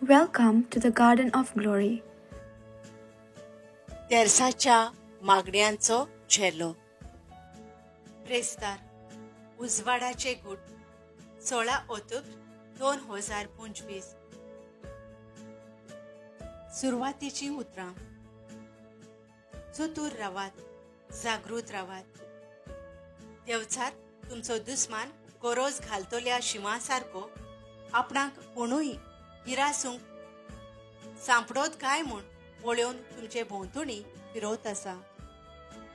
Welcome to the Garden of Glory. तेर्साच्या मागण्यांचो झेलो. ब्रेस्तार उजवाडाचे गूट, 16 ऑक्टोबर 2025. सुरवातीची उतरां. चतूर रावात, जागृत रावात. देवचार तुमचो दुस्मान गरोज घालतल्या शिंवा सारको आपणाक कोणूय गिरासूंक सांपडत काय म्हूण पळोवन तुमचे भोंवतणी फिरवत आसा.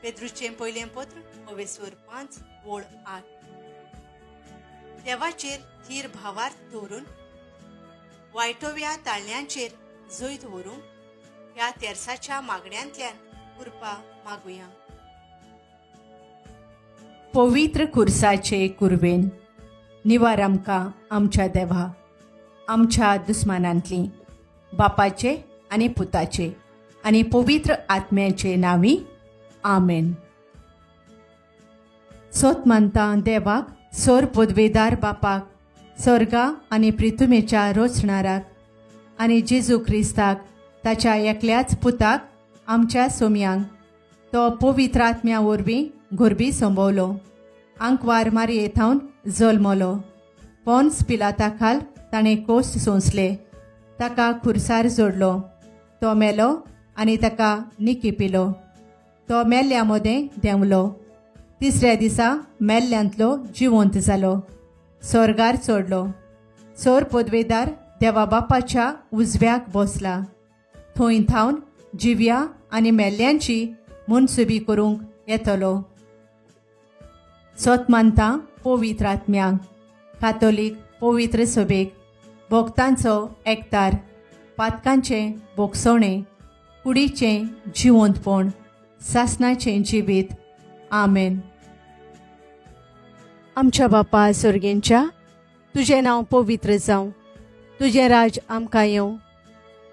पेद्रुचें पयलें पत्र 5 8. देवाचेर थीर भावार्थ दवरून वायटोव्या ताळण्यांचेर जैत व्हरूंक ह्या तेर्साच्या मागण्यांतल्यान कृपा मागुया. पवित्र खुर्साचे कुर्वेन निवार आमकां आमच्या देवा, आमच्या दुस्मानांतली, बापाचे आनी पुताचे आनी पवित्र आत्म्याचे नांवी, आमेन. सोत मानता देवाक, सोर पदवेदार बापाक, स्वर्गा आनी प्रिथुमेच्या रोचणाराक आनी जेजू क्रिस्ताक, ताच्या एकल्याच पुताक, आमच्या सोम्यांक, तो पवित्र आत्म्या वरवीं गोरबी संभवलो, आंकवार मारये थावन जल्मलो, पोन्स पिलाता खाल ताणें कोश्ट सोंसले, ताका खुर्सार जोडलो, तो मेलो आनी ताका निकी पिलो, तो मेल्ल्या मदें देंवलो, तिसऱ्या दिसा मेल्ल्यांतलो जिवंत जालो, स्वर्गार चडलो, सोर पदवेदार देवा बापाच्या उजव्याक बसला, थंय थावन जिव्या आनी मेल्ल्यांची मनसुबी करूंक येतलो. सोत मानता पवित्र आत्म्यांक, कातोलीक पवित्र सभेक, भक्तांचो एकतार, पातकांचें भोगसणें, कुडीचें जिवंतपण, सासनाचें जिवीत, आमेन. आमच्या बापा सर्गेंच्या, तुजें नांव पवित्र जावं, तुजें राज आमकां येवं,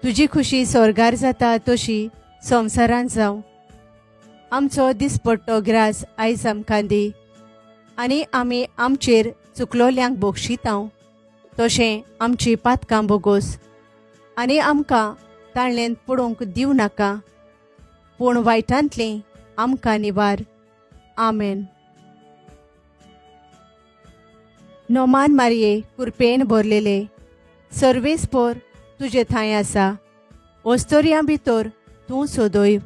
तुजी खुशी स्वर्गार जाता तशी संवसारांत जावं. आमचो दिसपट्टो ग्रास आयज आमकां दी, आनी आमी आमचेर चुकलोल्यांक बोगशितांव तशें आमची पातकां बोगोस, आनी आमकां ताळ्ळेंत पडोवंक दिवं नाका, पूण वायटांतलीं आमकां निवार, आमेन. नोमान मारये कुरपेन भरलेले, सर्वेस्पोर तुजे थांय आसा, वस्तोर्यां भितर तूं सोदोय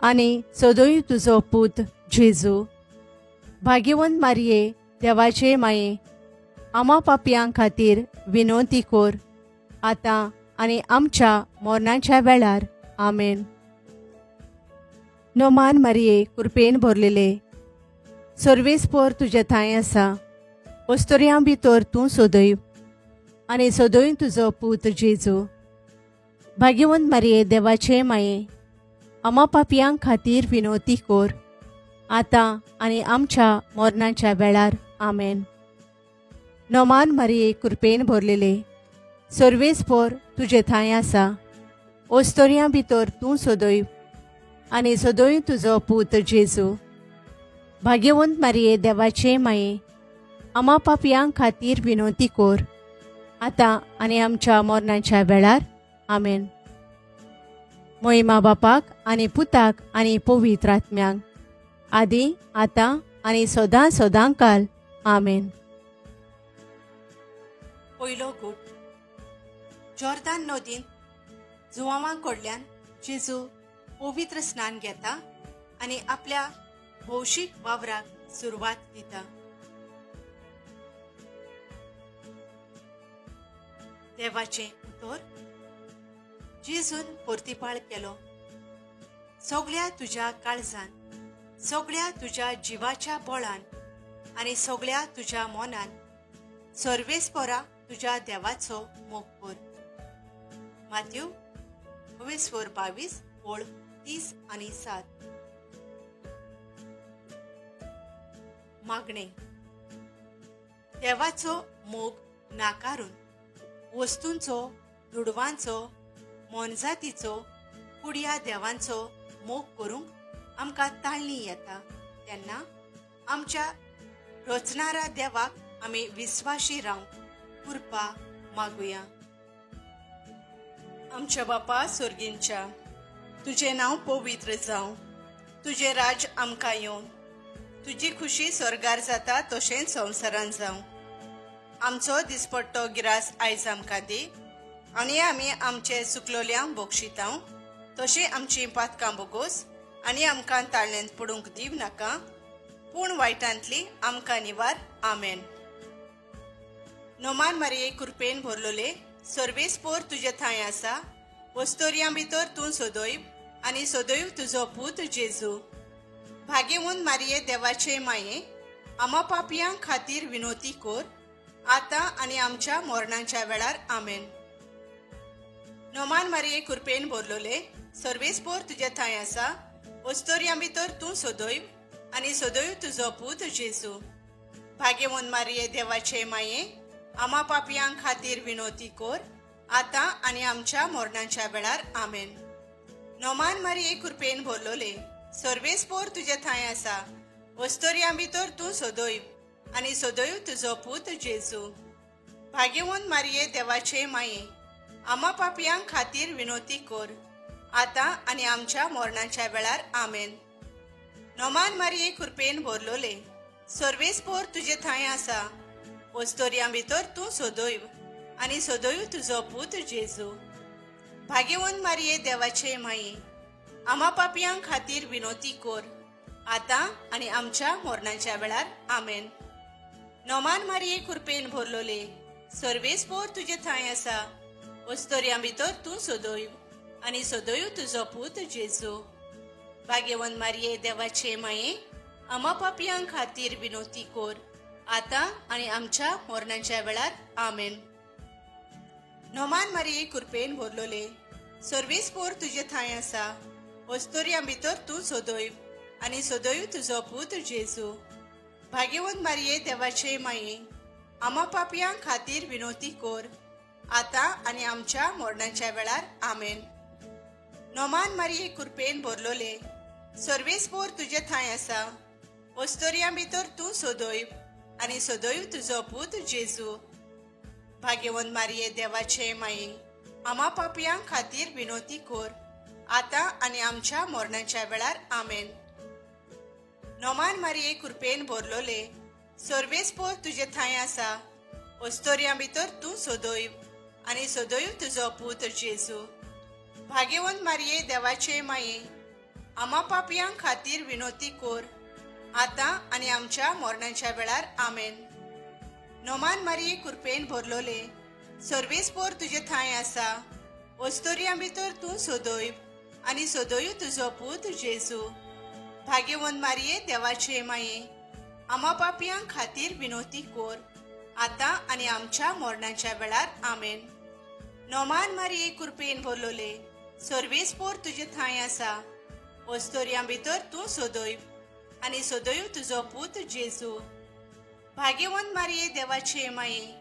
आनी सोदोय तुजो पूत जेजू. भाग्यवंत मारये देवाचे माये, आमा पापयां खातीर विनवती कोर, आतां आनी आमच्या मरणाच्या वेळार, आमेन. नोमान मारये कुरपेन भरलेले, सर्वेस्पोर तुजे थांय आसा, वस्तोर्यां भितर तूं सोदय आनी सोदय तुजो पूत जेजू. भाग्यवंत मारये देवाचे माये, आमा पापयां खातीर विनवती कोर, आतां आनी आमच्या मरणाच्या वेळार, आमेन. नोमान मारये कुरपेन भरलेले, सर्वेस्पोर तुजे थांय आसा, ओस्तोर्यां भितर तूं सोदय आनी सोदय तुजो पूत जेजू. भाग्यवंत मारये देवाचे माये, आमा पापयां खातीर विनवती कोर, आतां आनी आमच्या मरणाच्या वेळार, आमेन. मोहिमा बापाक आनी पुताक आनी पवित्र आत्म्यांक, आदी आतां आनी सदां सदां काल, आमेन. पयलो गूट. जॉर्दान नदींत जुवांवां कडल्यान जेजू पवित्र स्नान घेता आनी आपल्या भौशीक वावराक सुरवात दिता. देवाचें उतर. जेजून परतिपाळ केलो, सगळ्या तुज्या काळजान, सगळ्या तुज्या जिवाच्या बळान आनी सगळ्या तुज्या मनान सर्वेस्पोरा तुज्या देवाचो मोग कर. माथ्यू 22 30 आणि 7. मागणे. देवाचो मोग नाकारून वस्तूंचो, दुडवांचो, मोनजातीचो, कुडया देवांचो मोग करूंक आमकां ताळणी येता तेन्ना आमच्या रचणारा देवाक आमी विस्वाशी रावंक कृपा मागुया. आमच्या बापा सोर्गींच्या, तुजें नांव पवित्र जावं, तुजें राज आमकां येवं, तुजी खुशी स्वर्गार जाता तशेंच संवसारान जावं. आमचो दिसपट्टो गिरास आयज आमकां दी आनी आमी आमचे सुकलोल्यांक बक्षितांव तशें आमचीं पातकां बोगोस आनी आमकां ताळ्यांत पडूंक दिव नाका, पूण वायटांतली आमकां निवार. आमेन. नोमान मारये कृपेन भरलोले, सर्वेस्पोर तुजे थंय आसा, वस्तोर्यां भितर तूं सदैव आनी सदैव तुजो पूत जेजू. भाग्यवंत मारये देवाचे माये, आमा पापयां खातीर विनोती कोर, आतां आनी आमच्या मरणाच्या वेळार. आमेन. नोमान मारये कृपेन भरलोले, सर्वेस्पोर तुजे थंय आसा, वस्तोर्यां भितर तूं सदैव आनी सदैव तुजो पूत जेजू. भाग्यवंत मारये देवाचे माये, आमा पापयां खातीर विनोती कोर, आतां आनी आमच्या मरणाच्या वेळार. आमेन. नोमान मारये कृपेन भरलोले, सर्वेस्पोर तुजे थंय आसा, वस्तोर्यां भितर तूं सदैव आनी सदैव तुजो पूत जेजू. भाग्यवंत मारये देवाचे माये, आमा पापयां खातीर विनोती कोर, आतां आनी आमच्या मरणाच्या वेळार. आमेन. नोमान मारये कृपेन भरलोले, सर्वेस्पोर तुजे थंय आसा, वस्तोर्यां भितर तूं सदैव आनी सदैव तुजो पूत जेजू. भाग्यवंत मारये देवाचे माये, आमा पापयां खातीर विनोती कोर, आतां आनी आमच्या मरणाच्या वेळार. आमेन. नोमान मारये कृपेन भरलोले, सर्वेस्पोर तुजे थंय आसा, वस्तोर्यां भितर तूं सदैव आनी सदैव तुजो पूत जेजू. भाग्यवंत मारये देवाचे माये, आमा पापयां खातीर विनोती कोर, आतां आनी आमच्या मरणाच्या वेळार. आमेन. नोमान मारये कृपेन भरलोले, सर्वेस्पोर तुजे थंय आसा, वस्तोर्यां भितर तूं सदैव आनी सदैव तुजो पूत जेजू. भाग्यवंत मारये देवाचे माये, आमा पापयां खातीर विनोती कोर, आतां आनी आमच्या मरणाच्या वेळार. आमेन. नोमान मारये कृपेन भरलोले, सर्वेस्पोर तुजे थंय आसा, वस्तोर्यां भितर तूं सदैव आनी सदैव तुजो पूत जेजू. भाग्यवंत मारये देवाचे माये, आमा पापयां खातीर विनोती कोर, आतां आनी आमच्या मरणाच्या वेळार. आमेन. नोमान मारये कृपेन भरलोले, सर्वेस्पोर तुजे थंय आसा, वस्तोर्यां भितर तूं सदैव आनी सदैव तुजो पूत जेजू. भाग्यवंत मारये देवाचे माये, आमा पापयां खातीर विनोती कोर, आतां आनी आमच्या मरणाच्या वेळार. आमेन. नोमान मारये कृपेन भरलोले, सर्वेस्पोर तुजे थंय आसा, वस्तोर्यां भितर तूं सदैव आनी सदैव तुजो पूत जेजू. भाग्यवंत मारये देवाचे माये, आमा पापयां खातीर विनोती कोर, आतां आनी आमच्या मरणाच्या वेळार. आमेन. नोमान मारये कृपेन भरलोले, सर्वेस्पोर तुजे थंय आसा, वस्तोर्यां भितर तूं सदैव आनी सदैव तुजो पूत जेजू. भाग्यवंत मारये देवाचे माये,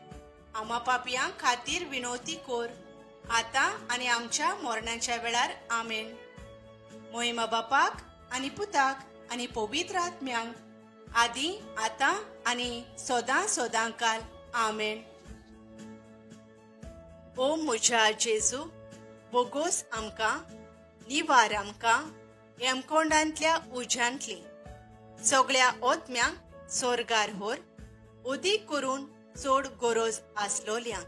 आमा पापयां खातीर विनोती कोर, आतां आनी आमच्या मरणाच्या वेळार. आमेन. मोहिमा बापाक आनी पुताक आनी पवित्र आत्म्यांक, आदी आतां आनी सदां सदां काल. आमेन. ओ म्हज्या जेजू, बोगोस आमकां, निवार आमकां हेमकोंडांतल्या उज्यांतली, सगळ्या ओतम्यांक सोर्गार होर, अदीक करून चड गरज आसलोल्यांक.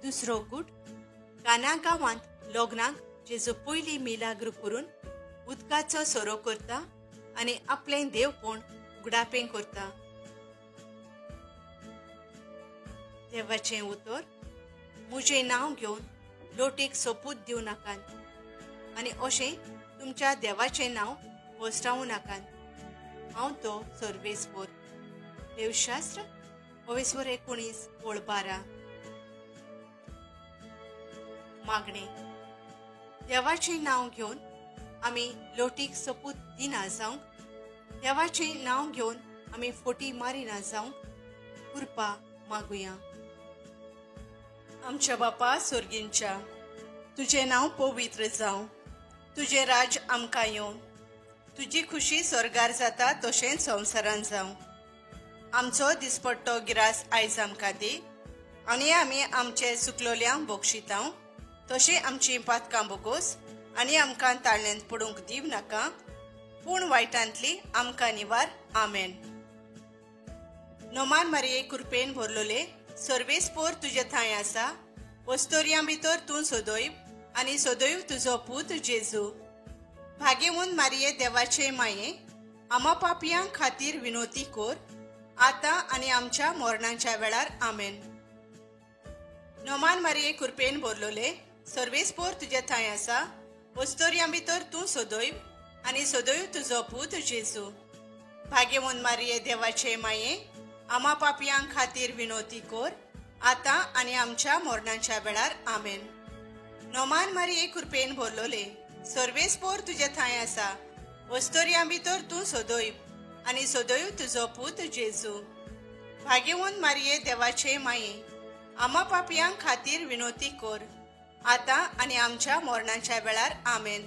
दुसरो गूट, काना गांवांत लग्नाक जेजू पयली मिलाग्र करून उदकाचो सोरो करता आनी आपलें देवपण उगडापें करता. देवाचें उतर, म्हजें नांव घेवन लोटीक सोपूत दिवं नाकात आनी अशें तुमच्या देवाचें नांव भोसटावूं नाकात. हांव तो सर्वेस्पोर. देवशास्त्र ओवेस्वर 19 ओळ 12. मागणें. देवाचें नांव घेवन आमी लोटीक सोपूत दिना जावंक, देवाचें नांव घेवन आमी फोटी मारिना जावंक कृपा मागुया. आमच्या बापा सोर्गींच्या, तुजें नांव पवित्र जावं, तुजें राज आमकां येवं, तुजी खुशी स्वर्गार जाता तशेंच संवसारान जावं. आमचो दिसपट्टो गिरास आयज आमकां दी आनी आमी आमचे चुकलोल्यांक बोगशितांव तशी आमची पातकां बोगोस आनी आमकां ताळ्यांत पडूंक दिव नाका, पूण वायटांतली आमकां निवार. आमेन. नोमान मारिये कृपेन भरलोले, सर्वेस्पोर तुजे थांय आसा. वस्तोर्यां भितर तूं सदैव आनी सदैव तुजो पूत जेजू. भाग्यवंत मारिये देवाचे माये, आमा पापयां खातीर विनोती कोर, आतां आनी आमच्या मरणाच्या वेळार. आमेन. नोमान मारिये कृपेन भरलोले, सर्वेस्पोर तुजे थांय आसा. वस्तोर्यां भितर तूं सदैव आनी सदैव तुजो पूत जेजू. भाग्यवंत मारिये देवाचे माये, आमा पापयां खातीर विनोती कोर, आतां आनी आमच्या मरणाच्या वेळार. आमेन. नोमान मारिये कृपेन भरलोले, सर्वेस्पोर तुजे थांय आसा. वस्तोर्यां भितर तूं सदैव आनी सदैव तुजो पूत जेजू. भाग्यवंत मारिये देवाचे माये, आमा पापयां खातीर विनोती कोर, आतां आनी आमच्या मरणाच्या वेळार. आमेन.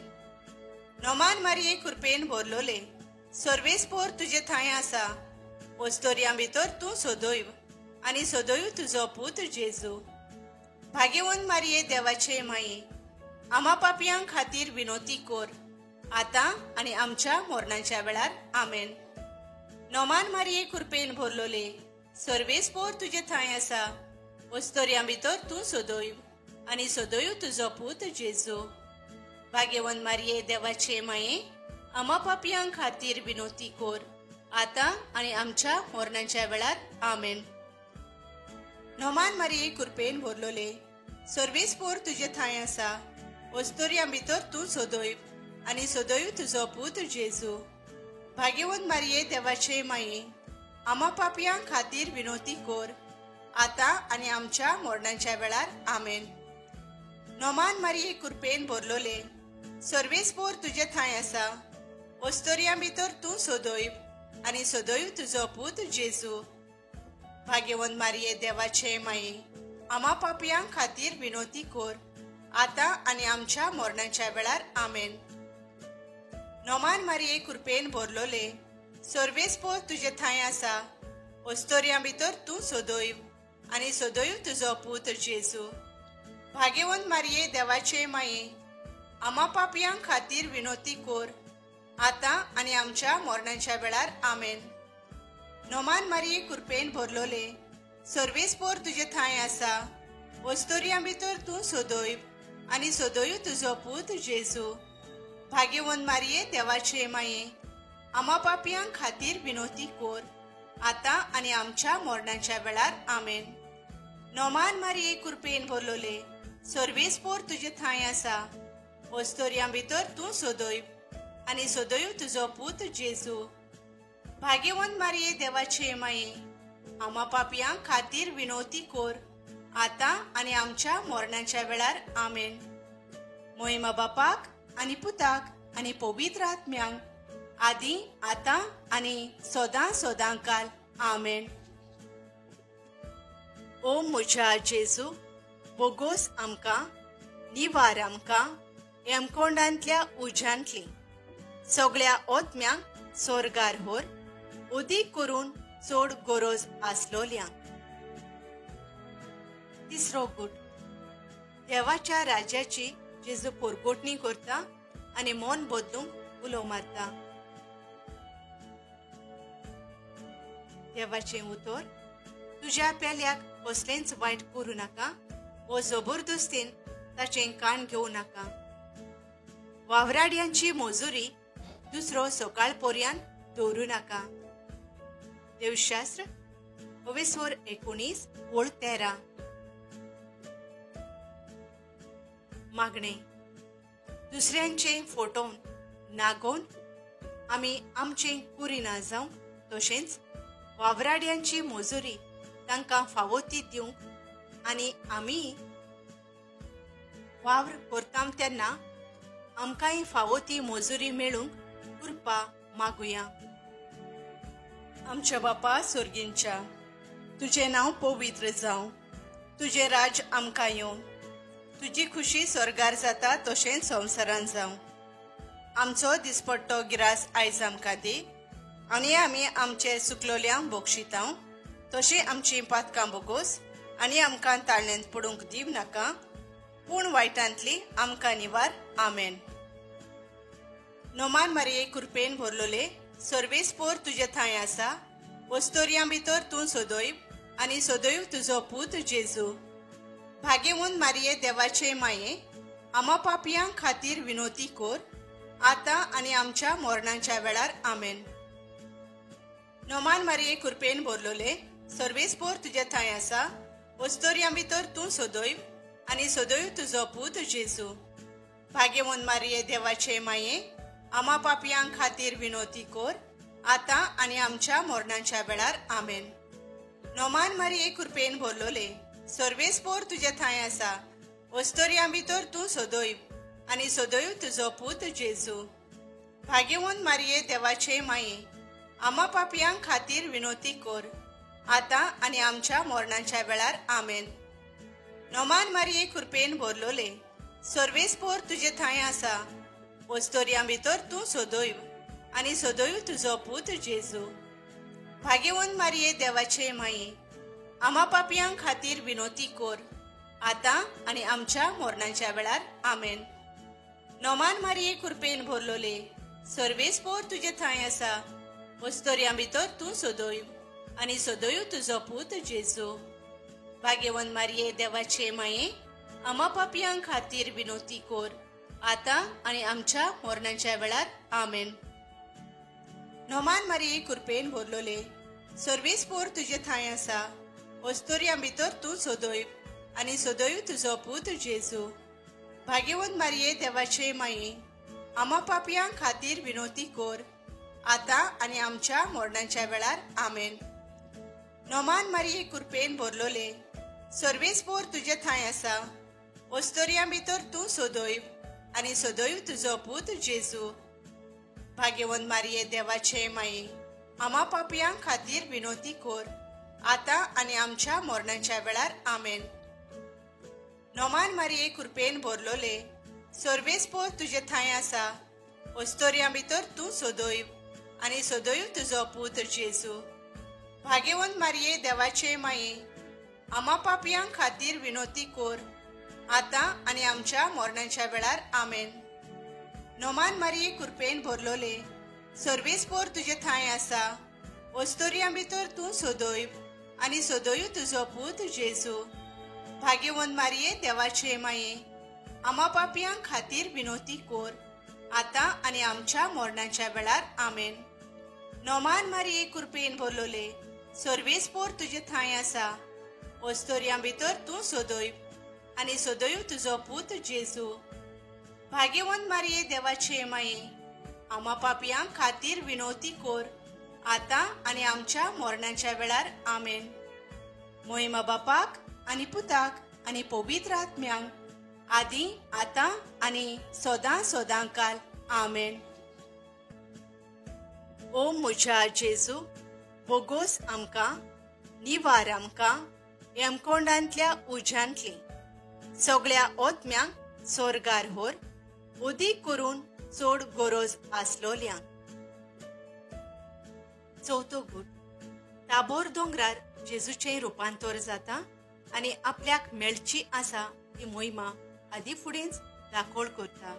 नोमान मारिये कृपेन भरलोले, सर्वेस्पोर तुजे थांय आसा. वस्तोर्यां भितर तूं सदैव आनी सदैव तुजो पूत जेजू. भाग्यवंत मारिये देवाचे माये, आमा पापयां खातीर विनोती कोर, आतां आनी आमच्या मरणाच्या वेळार. आमेन. नोमान मारिये कृपेन भरलोले, सर्वेस्पोर तुजे थांय आसा. वस्तोर्यां भितर तूं सदैव आनी सदैव तुजो पूत जेजू. भाग्यवंत मारिये देवाचे माये, आमा पापयां खातीर विनोती कोर, आतां आनी आमच्या मरणाच्या वेळार. आमेन. नोमान मारिये कृपेन भरलोले, सर्वेस्पोर तुजे थांय आसा. वस्तोर्यां भितर तूं सदैव आनी सदैव तुजो पूत जेजू. भाग्यवंत मारिये देवाचे माये, आमा पापयां खातीर विनोती कोर, आतां आनी आमच्या मरणाच्या वेळार. आमेन. नोमान मारिये कृपेन भरलोले, सर्वेस्पोर तुजे थांय आसा. वस्तोर्यां भितर तूं सदैव आनी सदैव तुजो पूत जेजू. भाग्यवंत मारिये देवाचे माये, आमा पापयां खातीर विनोती कोर, आतां आनी आमच्या मरणाच्या वेळार. आमेन. नोमान मारिये कृपेन भरलोले, सर्वेस्पोर तुजे थांय आसा. वस्तोर्यां भितर तूं सदैव आनी सदैव तुजो पूत जेजू. भाग्यवंत मारिये देवाचे माये, आमा पापयां खातीर विनोती कोर, आतां आनी आमच्या मरणाच्या वेळार. आमेन. नोमान मारिये कृपेन भरलोले, सर्वेस्पोर तुजे थांय आसा. वस्तोर्यां भितर तूं सदैव आनी सदैव तुजो पूत जेजू. भाग्यवंत मारिये देवाचे माये, आमा पापयां खातीर विनोती कोर, आतां आनी आमच्या मरणाच्या वेळार. आमेन. नोमान मारिये कृपेन भरलोले, सर्वेस्पोर तुजे थांय आसा. वस्तोर्यां भितर तूं सदैव आनी सदैव तुजो पूत जेजू. भाग्यवंत मारिये देवाचे माये, आमा पापयां खातीर विनोती कोर, आतां आनी आमच्या मरणाच्या वेळार. आमेन. मोहिमा बापाक आनी पुताक आनी पवित्र आत्म्यांक, आदी आतां आनी सदां सदां काल. आमेन. ओ म्हज्या जेजू, बोगोस आमकां, निवार आमकां हेमकोंडांतल्या उज्यांतली सगळ्या ओत्म्यांक सोर्गार होर, उदीक करून चड गरज आसलोल्यांक. तिसरो गूट, देवाच्या राज्याची जेजू पोरगोटणी करता आनी मन बदलूंक उलो मारता. देवाचें उतर, तुज्या पेल्याक कसलेंच वायट करूं नाका वो जबरदस्तीन ताचें कान घेवं नाका. वावराड्यांची मजुरी दुसरो सकाळ पर्यंत दवरूं नाका. देवशास्त्र अवेस्वर 19 ओळ 13. मागणे, दुसऱ्यांचे फोटोवन नागोवन आमी आमचें कुरिना जावंक, तशेंच वावराड्यांची मजुरी तांकां फावो ती दिवंक आनी आमी वावर करता तेन्ना आमकांय फावो ती मजुरी मेळूंक कृपा मागुया. आमच्या बापा सोर्गींच्या, तुजें नांव पवित्र जावं, तुजें राज आमकां येवं, तुजी खुशी स्वर्गार जाता तशेंच संवसारान जावं. आमचो दिसपट्टो गिरास आयज आमकां दी आनी आमी आमचे चुकलोल्यांक बक्षितांव तशी आमची पातकां बोगोस आनी आमकां ताळणेंत पडूंक दिव नाका, पूण वायटांतली आमकां निवार. आमेन. नोमान मारिये कृपेन भरलोले, सर्वेस्पोर तुजे थंय आसा, वस्तोर्यां भितर तूं सदैव आनी सदैव तुजो पूत जेजू. भाग्यवंत मारिये देवाचे माये, आमा पापयां खातीर विनोती कोर, आतां आनी आमच्या मरणाच्या वेळार. आमेन. नोमान मारिये कृपेन भरलोले, सर्वेस्पोर तुजे थंय आसा, वस्तोर्यां भितर तूं सदैव आनी सदैव तुजो पूत जेजू. भाग्यवंत मारिये देवाचे माये, आमा पापयां खातीर विनोती कोर, आतां आनी आमच्या मरणाच्या वेळार. आमेन. नोमान मारिये कृपेन भरलोले, सर्वेस्पोर तुजे थंय आसा, वस्तोर्यां भितर तूं सदैव आनी सदैव तुजो पूत जेजू. भाग्यवंत मारिये देवाचे माये, आमा पापयां खातीर विनोती कोर, आतां आनी आमच्या मरणाच्या वेळार. आमेन. नोमान मारिये कृपेन भरलोले, सर्वेस्पोर तुजे थंय आसा, वस्तोर्यां भितर तूं सदैव आनी सदैव तुजो पूत जेजू. भाग्यवंत मारिये देवाचे माये, आमा पापयां खातीर विनोती कोर, आतां आनी आमच्या मरणाच्या वेळार. आमेन. नोमान मारिये कृपेन भरलोले, सर्वेस्पोर तुजे थंय आसा, वस्तोर्यां भितर तूं सदैव आनी सदैव तुजो पूत जेजू. भाग्यवंत मारिये देवाचे माये, आमा पापयां खातीर विनोती कोर, आतां आनी आमच्या मरणाच्या वेळार. आमेन. नोमान मारिये कृपेन भरलोले, सर्वेस्पोर तुजे थंय आसा, वस्तोर्यां भितर तूं सदैव आनी सदैव तुजो पूत जेजू. भाग्यवंत मारिये देवाचे माये, आमा पापयां खातीर विनोती कोर, आतां आनी आमच्या मरणाच्या वेळार. आमेन. नोमान मारिये कृपेन भरलोले, सर्वेस्पोर तुजे थंय आसा, वस्तोर्यां भितर तूं सदैव आनी सदैव तुजो पूत जेजू. भाग्यवंत मारिये देवाचे माये, आमा पापयां खातीर विनोती कोर, आतां आनी आमच्या मरणाच्या वेळार. आमेन. नोमान मारिये कृपेन भरलोले, सर्वेस्पोर तुजे थंय आसा, वस्तोर्यां भितर तूं सदैव आनी सदैव तुजो पूत जेजू. भाग्यवंत मारिये देवाचे माये, आमा पापयां खातीर विनोती कोर, आतां आनी आमच्या मरणाच्या वेळार. आमेन. नोमान मारिये कृपेन भरलोले, सर्वेस्पोर तुजे थंय आसा, वस्तोर्यां भितर तूं सदैव आनी सदैव तुजो पूत जेजू. भाग्यवंत मारिये देवाचे माये, आमा पापयां खातीर विनोती कोर, आतां आनी आमच्या मरणाच्या वेळार. आमेन. नोमान मारिये कृपेन भरलोले, सर्वेस्पोर तुजे थंय आसा, वस्तोर्यां भितर तूं सदैव आनी सदैव तुजो पूत जेजू. भाग्यवंत मारिये देवाचे माये, आमा पापयां खातीर विनोती कोर, आतां आनी आमच्या मरणाच्या वेळार. आमेन. मोहिमा बापाक आनी पुताक आनी पवित्र आत्म्यांक, आदी आतां आनी सदां सदां काल. आमेन. ओ म्हज्या जेजू, बोगोस आमकां, निवार आमकां यमकोंडांतल्या उज्यांतली, सगळ्या ओत्म्यांक सोर्गार होर, उदीक करून चड गरज आसलोल्यांक. चवथो गूट. ताबोर दोंगरार जेजूचें रुपांतर जाता आनी आपल्याक मेळची आसा ती मोहिमा आदी फुडेंच दाखोळ करता.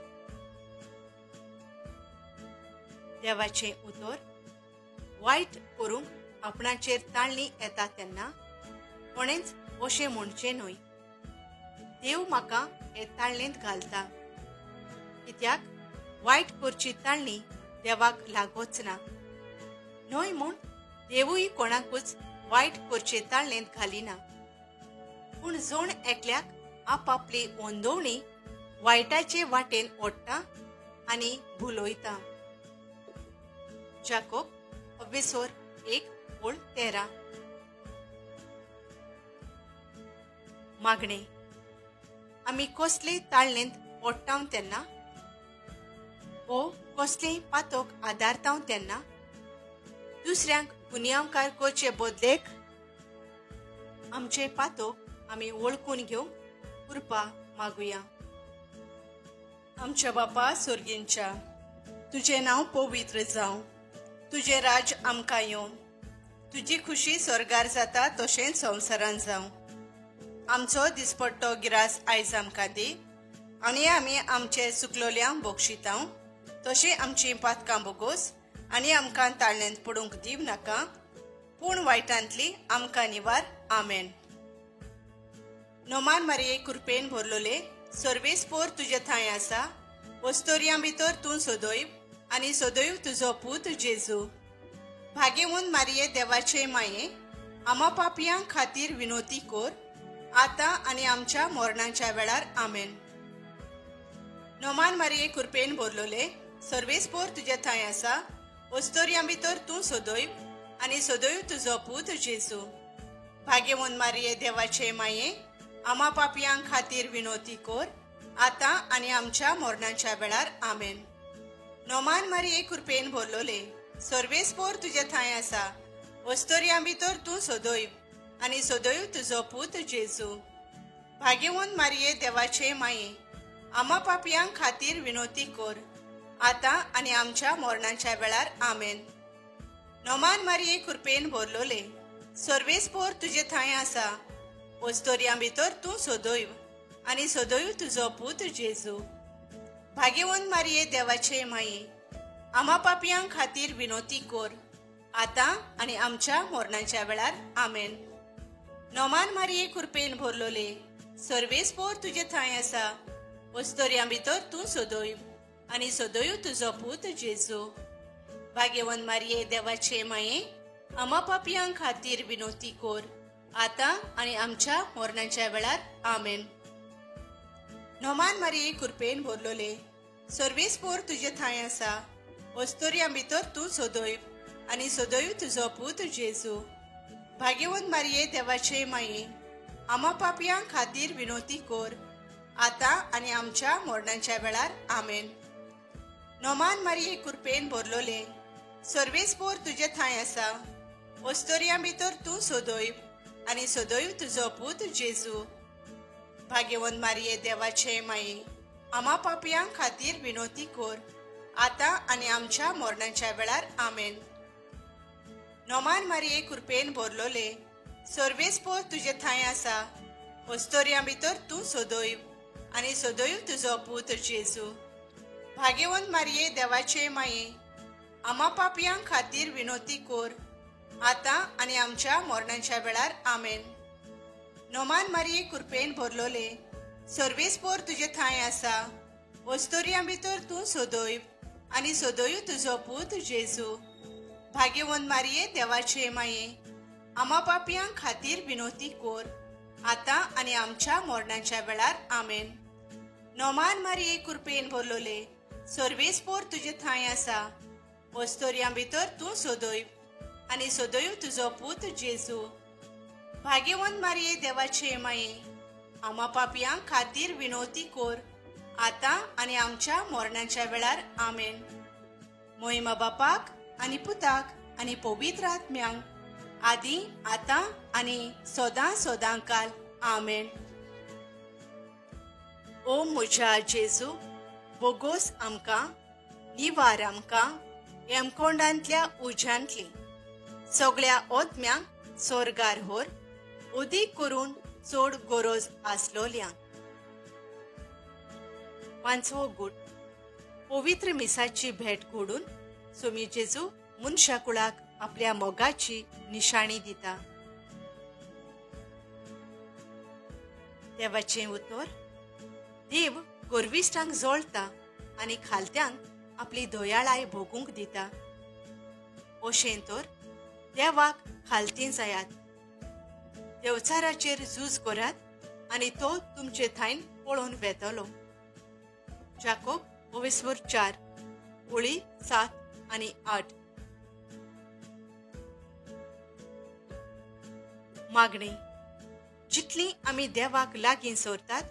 देवाचें उतर वायट करूंक आपणाचेर ताळणी येता तेन्ना कोणेंच अशें म्हणचें न्हय, देव म्हाका हे ताळणेंत घालता, कित्याक वायट करची ताळणी देवाक लागोच ना. न्हय म्हूण देवूय कोणाकूच वायट करचे ताळणेंत घालिना, पूण जण एकल्याक आपापली ओंदोवणी वायटाचे वाटेन ओडटा आनी भुलयता. जाकोब 1:13. मागणे. आमी कसले ताळणेंत ओडटाव तेन्ना वो कसलेय पातोक आदारताव तेन्ना दुसऱ्यांक गुन्यांवकार करचे बदलेक आमचे पातोक आमी वळखून घेवंक कृपा मागुया. आमच्या बापा सोर्गींच्या, तुजें नांव पवित्र जावं, तुजें राज आमकां येवं, तुजी खुशी स्वर्गार जाता तशेंच संवसारान जावं. आमचो दिसपट्टो गिरास आयज आमकां दी आनी आमी आमचे चुकलोल्यांक बक्षितांव तशें आमचीं पातकां बोगोस आनी आमकां ताळण्यांत पडूंक दिव नाका, पूण वायटांतली आमकां निवार. आमेन. नोमान मारिये कृपेन भरलोले, सर्वेस्पोर तुजे थंय आसा, वस्तोर्यां भितर तूं सदैव आनी सदैव तुजो पूत जेजू. भाग्यवंत मारिये देवाचे माये, आमा पापयां खातीर विनोती कोर, आतां आनी आमच्या मरणाच्या वेळार. आमेन. नोमान मारिये कृपेन भरलोले, सर्वेस्पोर तुजे थंय आसा, वस्तोर्यां भितर तूं सदैव आनी सदैव तुजो पूत जेजू. भाग्यवंत मारिये देवाचे माये, आमा पापयां खातीर विनोती कोर, आतां आनी आमच्या मरणाच्या वेळार. आमेन. नोमान मारिये कृपेन भरलोले, सर्वेस्पोर तुजे थंय आसा, वस्तोर्यां भितर तूं सदैव आनी सदैव तुजो पूत जेजू. भाग्यवंत मारिये देवाचे माये, आमा पापयां खातीर विनोती कोर, आतां आनी आमच्या मरणाच्या वेळार. आमेन. नोमान मारिये कृपेन भरलोले, सर्वेस्पोर तुजे थंय आसा, वस्तोर्यां भितर तूं सदैव आनी सदैव तुजो पूत जेजू. भाग्यवंत मारिये देवाचे माये, आमा पापयां खातीर विनोती कोर, आतां आनी आमच्या मरणाच्या वेळार. आमेन. नोमान मारिये कृपेन भरलोले, सर्वेस्पोर तुजे थंय आसा, वस्तोर्यां भितर तूं सदैव आनी सदैव तुजो पूत जेजू. भाग्यवंत मारिये देवाचे माये, आमा पापयां खातीर विनोती कोर, आतां आनी आमच्या मरणाच्या वेळार. आमेन. नोमान मारिये कृपेन भरलोले, सर्वेस्पोर तुजे थंय आसा, वस्तोर्यां भितर तूं सदैव आनी सदैव तुजो पूत जेजू. भाग्यवंत मारिये देवाचे माये, आमा पापयां खातीर विनोती कोर, आतां आनी आमच्या मरणाच्या वेळार. आमेन. नोमान मारिये कृपेन भरलोले, सर्वेस्पोर तुजे थंय आसा, वस्तोर्यां भितर तूं सदैव आनी सदैव तुजो पूत जेजू. भाग्यवंत मारिये देवाचे माये, आमा पापयां खातीर विनोती कोर, आतां आनी आमच्या मरणाच्या वेळार. आमेन. नोमान मारिये कृपेन भरलोले, सर्वेस्पोर तुजे थंय आसा, वस्तोर्यां भितर तूं सदैव आनी सदैव तुजो पूत जेजू. भाग्यवंत मारिये देवाचे माये, आमा पापयां खातीर विनोती कोर, आतां आनी आमच्या मरणाच्या वेळार. आमेन. नोमान मारिये कृपेन भरलोले, सर्वेस्पोर तुजे थंय आसा, वस्तोर्यां भितर तूं सदैव आनी सदैव तुजो पूत जेजू. भाग्यवंत मारिये देवाचे माये, आमा पापयां खातीर विनोती कोर, आतां आनी आमच्या मरणाच्या वेळार. आमेन. नोमान मारिये कृपेन भरलोले, सर्वेस्पोर तुजे थंय आसा, वस्तोर्यां भितर तूं सदैव आनी सदैव तुजो पूत जेजू. भाग्यवंत मारिये देवाचे माये, आमा पापयां खातीर विनोती कोर, आतां आनी आमच्या मरणाच्या वेळार. आमेन. मोहिमा बापाक आनी पुताक आनी पवित्र आत्म्यांक, आदी आतां आनी सदां सदां काल. आमेन. ओ म्हज्या जेजू, बोगोस आमकां, निवार आमकां हेमकोंडांतल्या उज्यांतली, सगळ्या ओतम्यांक सोर्गार होर, उदीक करून चड गरज आसलोल्यांक. पांचवो गूट, पवित्र मिसाची भेट घडून स्वामी जेजू मनशाकुळाक आपल्या मोगाची निशाणी दिता. देवाचें उतर, देव गर्विश्टांक जळटा आनी खालत्यांक आपली दयाळाय भोगूंक दिता. अशें तर देवाक खालती जायात, देवचाराचेर झूज करात आनी तो तुमचे थायन पळोवन वेतलो. जाकोब 4 ओळी 7 आनी 8. मागणी, जितली आमी देवाक लागीं सोरतात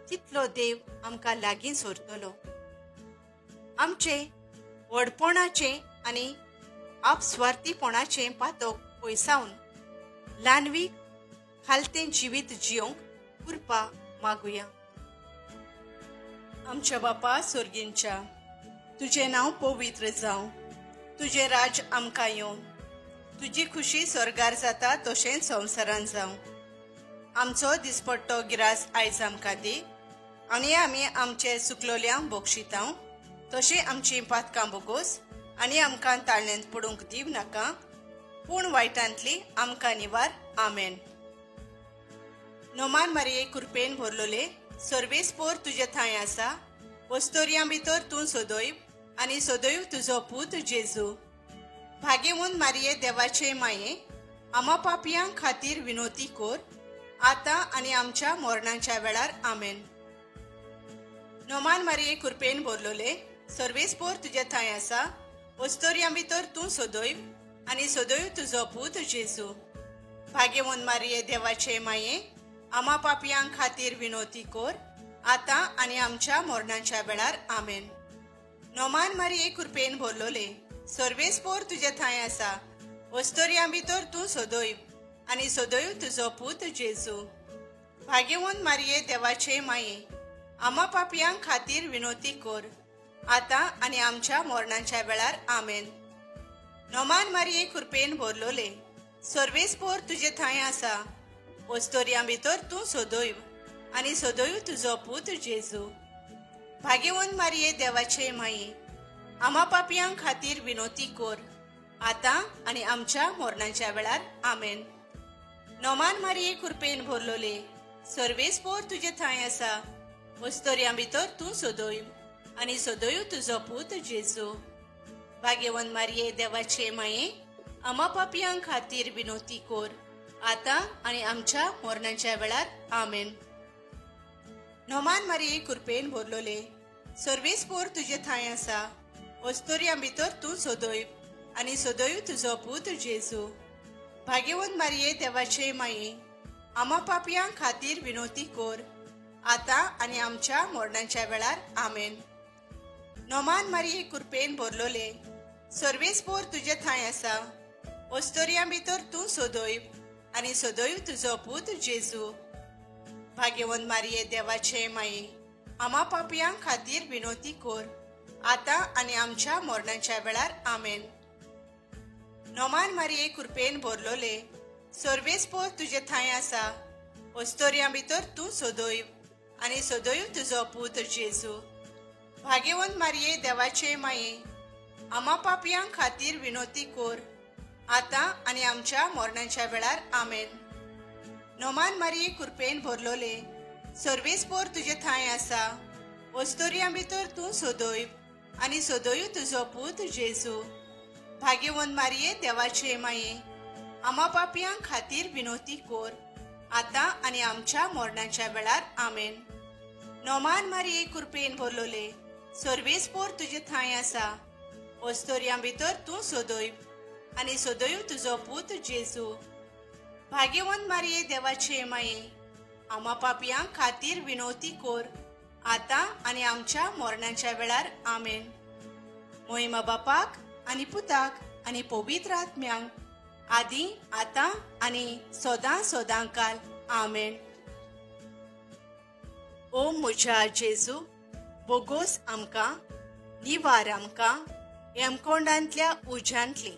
तितलो देव आमकां लागीं सोरतलो. आमचे व्हडपणाचें आनी आपस्वार्थीपणाचें पातक पयसावन ल्हानवीक खालतें जिवीत जियोंक कृपा मागुया. आमच्या बापा सोर्गींच्या, तुजें नांव पवित्र जावं, तुजें राज आमकां येवं, तुजी खुशी स्वर्गार जाता तशेंच संवसारान जावं. आमचो दिसपट्टो गिरास आयज आमकां दी आनी आमी आमचे सुकलोल्यांक बोक्षितांव तशें आमचीं पातकां बोगोस आनी आमकां ताळण्यांत पडूंक दिव नाका, पूण वायटांतली आमकां निवार. आमेन. नोमान मारिये कृपेन भरलोले, सर्वेस्पोर तुजे थंय आसा, वस्तोर्यां भितर तूं सदैव आनी सदैव तुजो पूत जेजू. भाग्यवंत मारिये देवाचे माये, आमा पापयां खातीर विनोती कोर, आतां आनी आमच्या मरणाच्या वेळार. आमेन. नोमान मारिये कृपेन भरलोले, सर्वेस्पोर तुजे थंय आसा, वस्तोर्यां भितर तूं सदैव आनी सदैव तुजो पूत जेजू. भाग्यवंत मारिये देवाचे माये, आमा पापयां खातीर विनोती कोर, आतां आनी आमच्या मरणाच्या वेळार. आमेन. नोमान मारिये कृपेन भरलोले, सर्वेस्पोर तुजे थंय आसा, वस्तोर्यां भितर तूं सदैव आनी सदैव तुजो पूत जेजू. भाग्यवंत मारिये देवाचे माये, आमा पापयां खातीर विनोती कोर, आतां आनी आमच्या मरणाच्या वेळार. आमेन. नोमान मारिये कृपेन भरलोले, सर्वेस्पोर तुजे थंय आसा, वस्तोर्यां भितर तूं सदैव आनी सदैव तुजो पूत जेजू. भाग्यवंत मारिये देवाचे माये, आमा पापयां खातीर विनोती कोर, आतां आनी आमच्या मरणाच्या वेळार. आमेन. नोमान मारिये कृपेन भरलोले, सर्वेस्पोर तुजे थंय आसा, वस्तोर्यां भितर तूं सदैव आनी सदैव तुजो पूत जेजू. भाग्यवंत मारिये देवाचे माये, आमा पापयां खातीर विनोती कोर, आतां आनी आमच्या मरणाच्या वेळार. आमेन. नोमान मारिये कृपेन भरलोले, सर्वेस्पोर तुजे थंय आसा, वस्तोर्यां भितर तूं सदैव आनी सदैव तुजो पूत जेजू. भाग्यवंत मारिये देवाचे माये, आमा पापयां खातीर विनोती कोर, आतां आनी आमच्या मरणाच्या वेळार. आमेन. नोमान मारिये कृपेन भरलोले, सर्वेस्पोर तुजे थंय आसा, वस्तोर्यां भितर तूं सदैव आनी सदैव तुजो पूत जेजू. भाग्यवंत मारिये देवाचे माये, आमा पापयां खातीर विनोती कोर, आतां आनी आमच्या मरणाच्या वेळार. आमेन. नोमान मारिये कृपेन भरलोले, सर्वेस्पोर तुजे थंय आसा, वस्तोर्यां भितर तूं सदैव आनी सदैव तुजो पूत जेजू. भाग्यवंत मारिये देवाचे माये, आमा पापयां खातीर विनोती कोर, आतां आनी आमच्या मरणाच्या वेळार. आमेन. नोमान मारिये कृपेन भरलोले, सर्वेस्पोर तुजे थंय आसा, वस्तोर्यां भितर तूं सदैव आनी सदैव तुजो पूत जेजू. भाग्यवंत मारिये देवाचे माये, आमा पापयां खातीर विनोती कोर, आतां आनी आमच्या मरणाच्या वेळार. आमेन. नोमान मारिये कृपेन भरलोले, सर्वेस्पोर तुजे थंय आसा, वस्तोर्यां भितर तूं सदैव आनी सदैव तुजो पूत जेजू. भाग्यवंत मारिये देवाचे माये, आमा पापयां खातीर विनोती कोर, आतां आनी आमच्या मरणाच्या वेळार. आमेन. मोहिमा बापाक आनी पुताक आनी पवित्र आत्म्यांक, आदी आतां आनी सदां सदां काल. आमेन. ओ म्हज्या जेजू, बोगोस आमकां, निवार आमकां हेमकोंडांतल्या उज्यांतली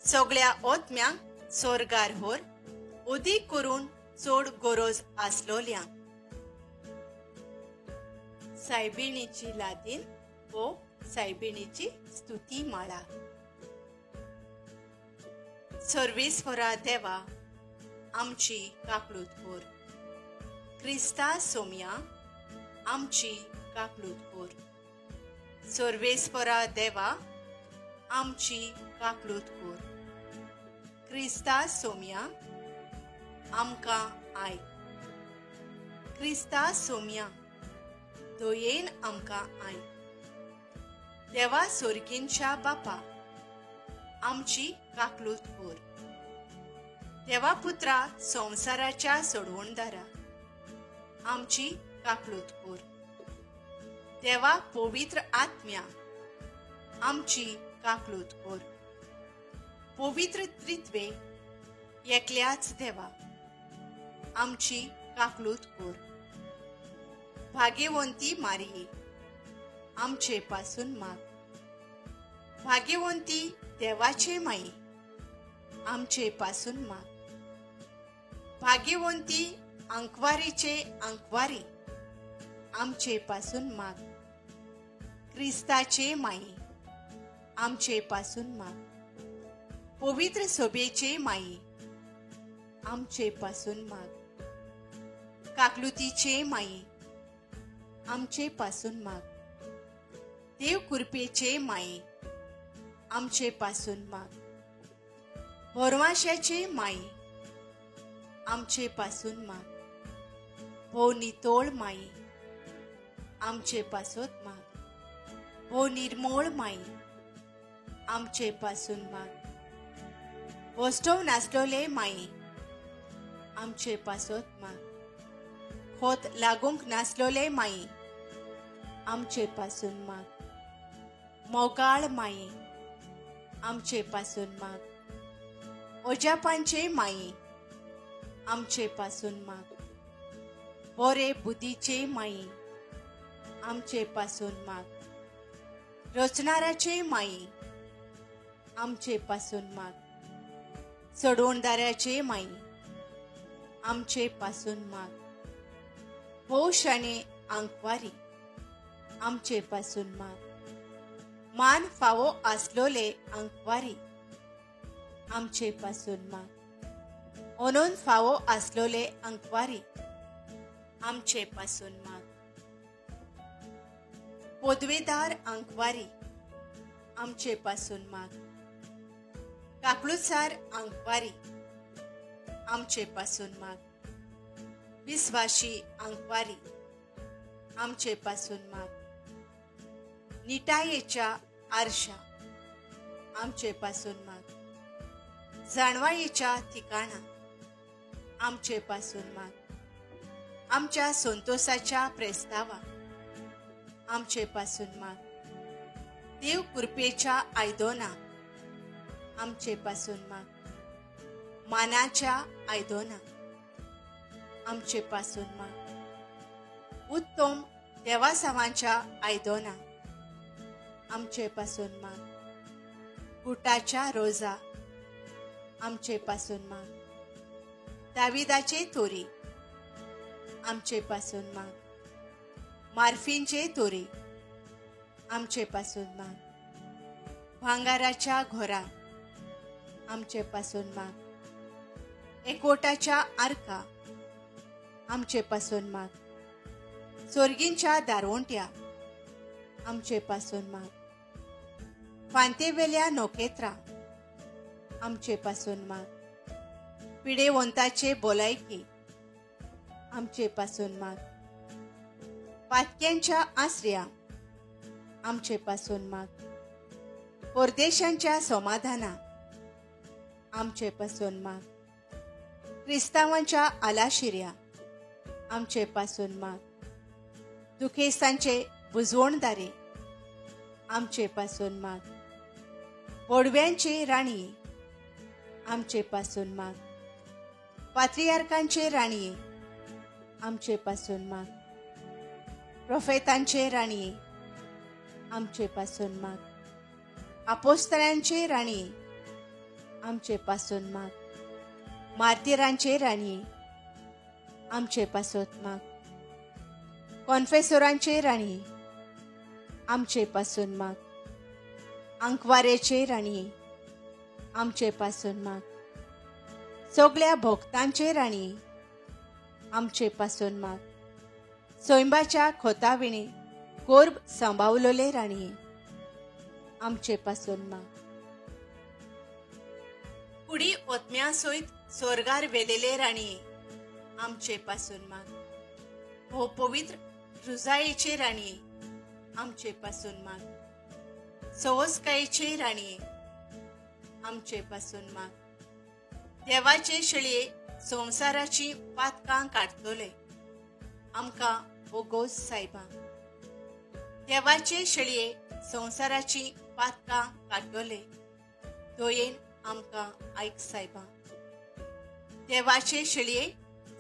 सगळ्या ओतम्यांक सोर्गार होर, अदीक करून चड गरज आसलोल्या. सायबिणीची लादीन वो सायबिणीची स्तुती माळा. सर्वेस्परा देवा, आमची काकळूत कोर, क्रिस्ता सोम्या, आमची काकळूत कोर. सर्वेस्परा देवा, आमची काकळूत कोर, क्रिस्ता सोम्या, आमकां आयक. क्रिस्ता सोम्या, दयेन आमकां आयक. देवा सोर्गींच्या बापा, आमची काकळूत कोर. देवा पुत्रा संवसाराच्या सोडवणदारा, आमची काकळूत कोर. देवा पवित्र आत्म्या, आमची काकळूत कोर. पवित्र त्रित्वे एकल्याच देवा, आमची काकळूत कोर. भाग्यवंती मारिये, आमचे पासून माग. भाग्यवंती देवाचे माये, आमचे पासून माग. भाग्यवंती आंकवारीचे आंकवारी आमचे पासून माग. क्रिस्ताचे माई आमचे पासून माग. पवित्र सोबेचे माई आमचे पासून माग. काकलुतीचे माई आमचे पासून माग. देव कृपेचे माई आमचे पासून माग. भोरवाशाचे माई आमचे पासून माग. भोव नितोळ माई आमचे पासत माग. भोव निर्मोळ माई आमचे पासून माग. वस्टोव नासलोले माई आमचे पासत माग. खोत लागूंक नासलोले माई आमचे पासून माग. मोगाळ माई आमचे पासून माग. ओजापांचे माई आमचे पासून माग. बोरे बुद्धीचे माई आमचे पासून माग. रचणाराचे माई आमचे पासून माग. सोडवणदाराचे माई आमचे पासून माग. भोवशाने आंकवारी आमचे पासून माग. मान फावो आसलोले आंकवारी आमचे पासून माग. ओनून फावो आसलोले आंकवारी आमचे पासून माग. पदवेदार आंकवारी आमचे पासून माग. काकळुसार आंकवारी आमचे पासून माग. विस्वाशी आंकवारी आमचे पासून माग. निटायेच्या आरशा आमचे पासून माग. जाणवायेच्या ठिकाणा आमचे पासून माग. आमच्या संतोषाच्या प्रस्तावा आमचे पासून माग. देव कृपेच्या आयदोना आमचे पासून माग. मानाच्या आयदोना आमचे पासून माग. उत्तम देवासावांच्या आयदोना आमचे पासून माग. गुटाच्या रोजा आमचे पासून माग. दाविदाचे तोरी आमचे पासून माग. मार्फींचे तोरी आमचे पासून माग. भांगाराच्या घोरा आमचे पासून माग. एकवटाच्या आरका आमचे पासून माग. सोर्गींच्या दारवंट्या आमचे पासून माग. फांतेवेल्या नोकेत्रा आमचे पासून माग. पिडेवंताचे बोलायकी आमचे पासून माग. पातक्यांच्या आसऱ्या आमचे पासून माग. परदेशांच्या समाधाना आमचे पासून माग. क्रिस्तावांच्या आलाशिऱ्या आमचे पासून माग. दुखेस्तांचे बुजवणदारे आमचे पासून माग. बोडव्यांचे राणये आमचे पासून माग. पात्रियार्कांचे राणये आमचे पासून माग. प्रोफेतांचे राणये आमचे पासून माग. आपोस्तरांचे राणये आमचे पासून माग. मार्तीरांचे राणये आमचे पासून माग. कॉन्फेसोरांचे राणये आमचे पासून माग. आंकवारेचे राणये आमचे पासून माग. सगळ्या भोक्तांचे राणये आमचे पासून माग. सोयंबाच्या खोताविणे कोर्ब सांबावलोले राणये आमचे पासून माग. कुडी ओतम्या सयत स्वर्गार वेलेले राणये आमचे पासून माग. हो पवित्र रुजायेचे राणये आमचे पासून माग. सवसकायेचे राणये आमचे पासून माग. देवाचे शेळये संवसाराची पातकां काडटले आमकां बोगोस सायबा. देवाचे शेळये संवसाराची पातकां काडटले दयेन आमकां आयक सायबा. देवाचे शेळये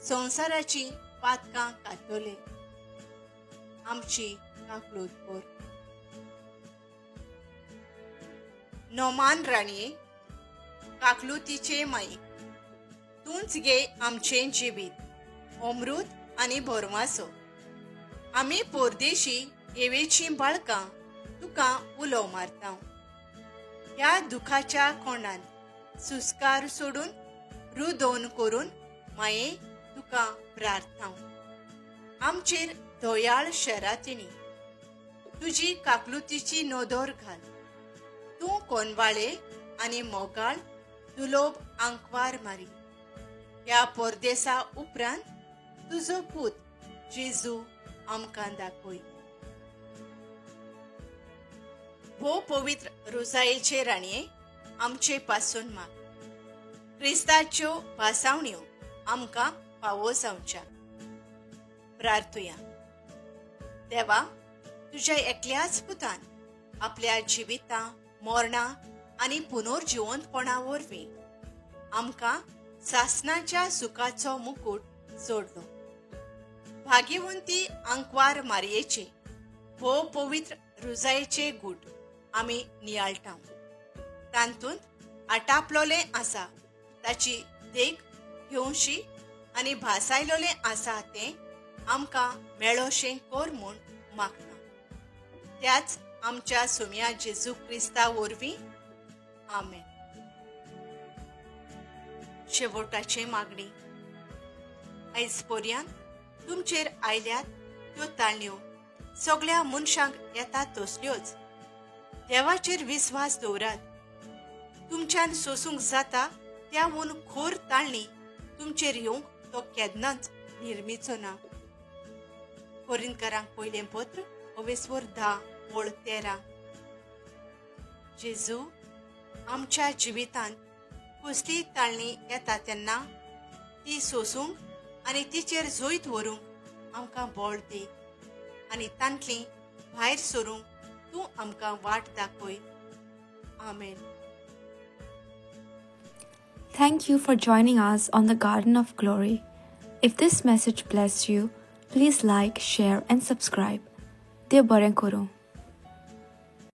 संवसाराची पातकां काडटले आमची काकलूत कर. नोमान राणये काकलुतीचे माई तूंच गे आमचें जिवीत. अमृत आनी भोरवासो. आमी पोरदेशी येवेचीं बाळकां तुका उलो मारता. ह्या दुखाच्या कोणांत सुस्कार सोडून रुदोन करून माये तुका प्रार्थना. आमचेर दयाळ शरातिणी तुजी काकलुतीची नदर घाल. तूं कोनवाळे आनी मोगाळ दुलोब आंकवार मारी. ह्या परदेसा उपरांत तुजो पूत जेजू आमकां दाखय. भोव पवित्र रोजायेचे राणये आमचे पासून माग. क्रिस्ताच्यो भासावण्यो आमकां फावो जावच्या. प्रार्थुया. देवा, तुज्या एकल्याच पुतान आपल्या जिविता मरणां आनी पुनर्जिवंतपणा वरवीं आमकां सासणाच्या सुखाचो मुकूट जोडलो. भाग्यवंती आंकवार मारयेचे भोव पवित्र रुजायेचे गूट आमी नियाळटा. तातूंत आटापलोलें आसा ताची देख घेवशी आनी भासायलोलें आसा तें आमकां मेळोशें कर म्हूण मागता. त्याच आमच्या सुम्या जेजू क्रिस्ता वरवीं आमेन. शेवटाचे मागणी. आयज पर्यंत तुमचेर आयल्यात त्यो ताळण्यो सगळ्या मनशांक येतात तसल्योच. देवाचेर विस्वास दवरात. तुमच्यान सोसूंक जाता त्याहून खोर ताळणी तुमचेर येवंक तो केन्नाच निर्मिचो ना. कोरिंतकारांक पयलें पत्र अवेस्वर 10:13. जेजू, आमच्या जिवितांत कसली ताळणी येता तेन्ना ती सोसूंक आनी तिचेर जैत व्हरूंक आमकां बळ दी आनी तांतली भायर सरूंक तूं आमकां वाट दाखय. आमेन. Thank you for joining us on the Garden of Glory. If this message blessed you, please like, share and subscribe. देव बरें करूं.